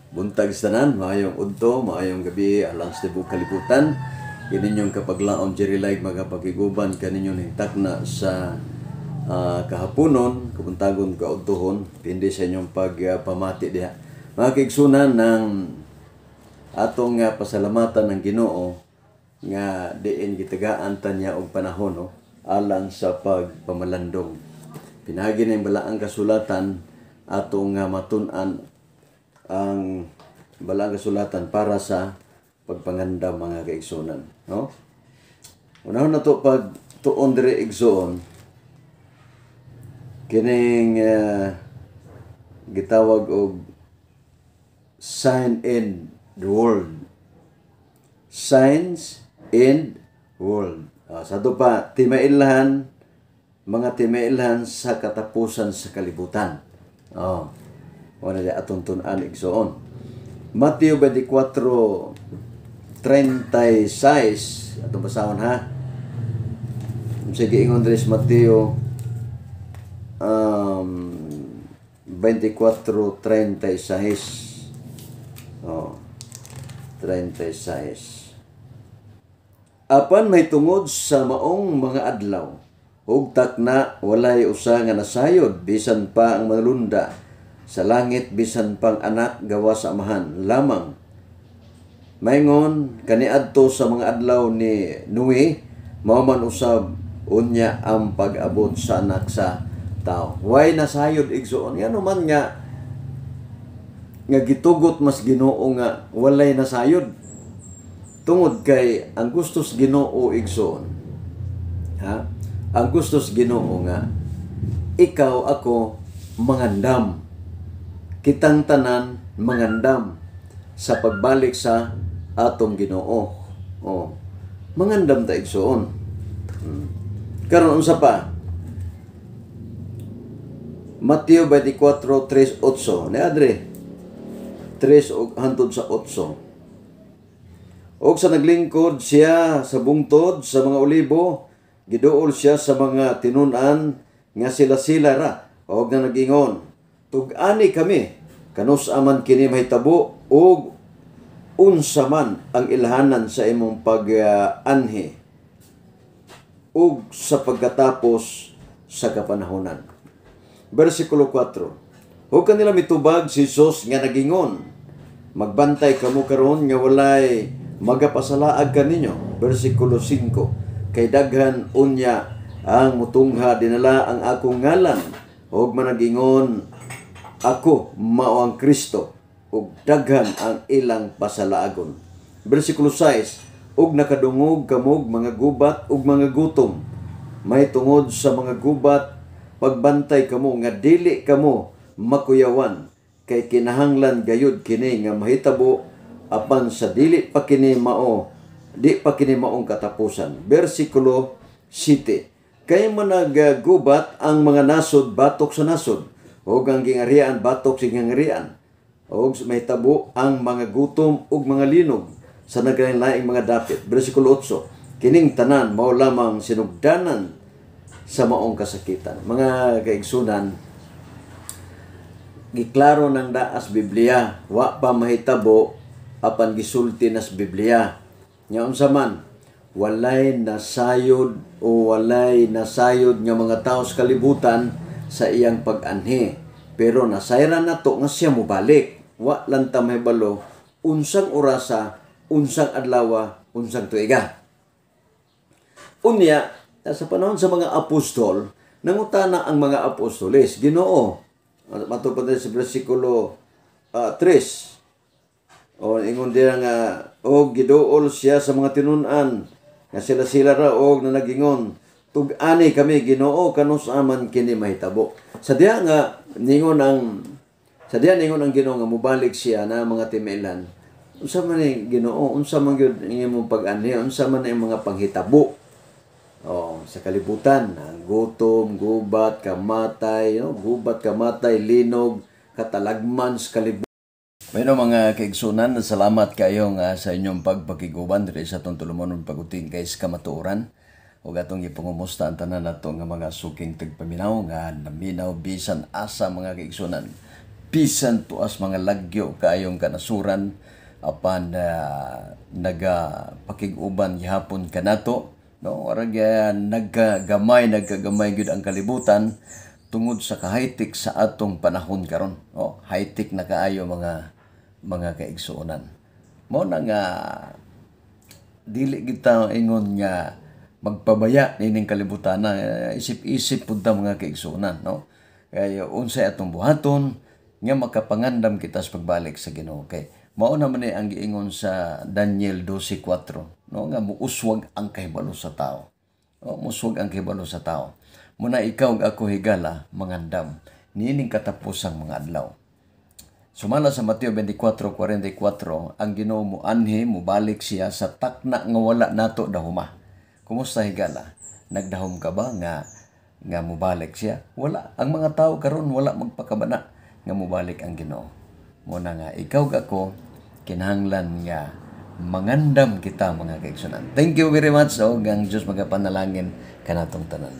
Buntag sa tanan, maayong udto, maayong gabi alang sa tibuok kalibutan. Kininyong kapaglaom Jerry Like magapakiguban kaninyo ning takna sa kahaponon, kabuntagon, kaudtohon, pindi sa inyong pagpamati diha. Mga kaigsunan, ng atong pasalamatan ng Ginoo nga diin gitagaan ta niya og panahon, no, alang sa pagpamalandong. Pinaagi ng balaang kasulatan atong matun-an ang balaang kasulatan para sa pagpangandam, mga kaigsunan, no? Unahon na to pag tuon diri, igsoon, kining gitawag og sign in the world. Signs in world. Sa ato pa, timailhan, mga timailhan sa katapusan sa kalibutan. Oh. Wala di atong tun-an, igsoon. Mateo 24:36, atong basahon ha. Sige, ingon diri sa Mateo 24:36. Oh. 36. Apan may tungod sa maong mga adlaw ug takna, walay usa nga nasayod bisan pa ang manulunda sa langit, bisan pang Anak, gawas sa Amahan lamang. Maingon kaniadto sa mga adlaw ni Noe, mao man usab unya ang pag-abot sa Anak sa Tao. Way nasayod, igsoon. Ngano man nga nga gitugot mas Ginoo nga walay nasayod? Tungod kay ang gustos Ginoo, igsoon. Ha? Ang gustos Ginoo nga ikaw, ako mangandam. Kitang tanan mangandam sa pagbalik sa atong Ginoo. Oh. Mangandam ta, igsoon. Karon, unsa pa? Mateo 24:3-8. Ni adre. 3 og hantod sa 8. Og sa naglingkod siya sa bungtod sa mga olibo, giduol siya sa mga tinun-an nga sila-sila ra og na nagingon, "Tug-ani kami kanus-a man kini mahitabo ug unsa man ang ilhanan sa imong pag-anhi ug sa pagkatapos sa kapanahonan?" Versikulo 4. Ug kanila mitubag si Jesus nga nagingon, "Magbantay kamo karon nga walay magapasalaag kaninyo." Versikulo 5. Kay daghan unya ang mutungha dinala ang akong ngalan ug managingon, "Ako mao ang Kristo," ug daghan ang ilang pasalaagon. Versikulo 6. Ug nakadungog kamog mga gubat ug mga gutom. May tungod sa mga gubat, pagbantay kamo nga dili kamo makuyawan, kay kinahanglan gayud kini nga mahitabo, apan sa dili pa kini mao, di pa kini maong katapusan. Versikulo 7. Kay managagubat ang mga nasod batok sa nasod ug ang gingarian batok sa gingarian, ug mahitabo ang mga gutom ug mga linog sa naglaing mga dapit. Versikulo 8. Kining tanan mao lamang sinugdanan sa maong kasakitan. Mga kaigsunan, giklaro ng daas Biblia, wa pa mahitabo apan gisulti nas Biblia. Nya unsa man, walay nasayod o walay nasayod nga mga tao sa kalibutan sa iyang pag-anhi. Pero nasayran nato nga siya mobalik. Wa lang ta mahibalo unsang orasa, unsang adlawa, unsang tuiga. Unya, sa panahon sa mga apostol, nangutana ang mga apostoles, "Ginoo," mato pa sa versikulo 3, o ingon diya nga, og giduol siya sa mga tinun-an nga sila-sila ra og na nagingon, "Tug-ani kami, Ginoo, kanus-a man kini mahitabo?" Sa diha ningon ang Ginoo nga mobalik siya na mga timelan. "Unsa man ni, Ginoo? Unsa man gyud imong pag-anhi? Unsa man ang mga panghitabo?" Oh, sa kalibutan, ang gutom, gubat, kamatay, no? Gubat, kamatay, linog, katalagman sa kalibutan. Bueno, mga kaigsunan, salamat kayo nga sa inyong pagpakiguban diri sa atong tulumanon pag-uting kay sa kamatuoran. Ug atong gipangumusta ang tanan nato nga mga suking tagpaminaw nga naminaw bisan asa, mga kaigsunan. Bisan tuas mga lagyo kaayong kanasuran, apan nagapakig-uban gihapon kanato, no? Warag nagkagamay, nagkagamay gyud ang kalibutan tungod sa ka-high-tech sa atong panahon karon, no? High-tech na kaayo, mga kaigsuonan. Mao na nga dili kita ingon nga magpabaya nining kalibutan na isip-isip pud ta, mga kaigsuonan, no? Kay unsay atong buhaton nga makapangandam kita sa pagbalik sa Ginoo? Kay mao naman ni ang giingon sa Daniel 12:4, no, nga muuswag ang kahibalo sa tao. O, muuswag ang kahibalo sa tao. Muna ikaw ug ako, higala, mangandam niining katapusang mga adlaw. Sumala sa Mateo 24:44, ang Ginoo mo anhi, mobalik siya sa takna nga wala nato dahuma. Kumusta, higala? Nagdahom ka ba nga nga mobalik siya? Wala. Ang mga tao karon wala magpakabana nga mobalik ang Ginoo. Muna nga ikaw ug ako kinahanglan nga mangandam kita, mga kaigsuonan. Thank you very much, og ang Diyos magapanalangin kanatong tanan.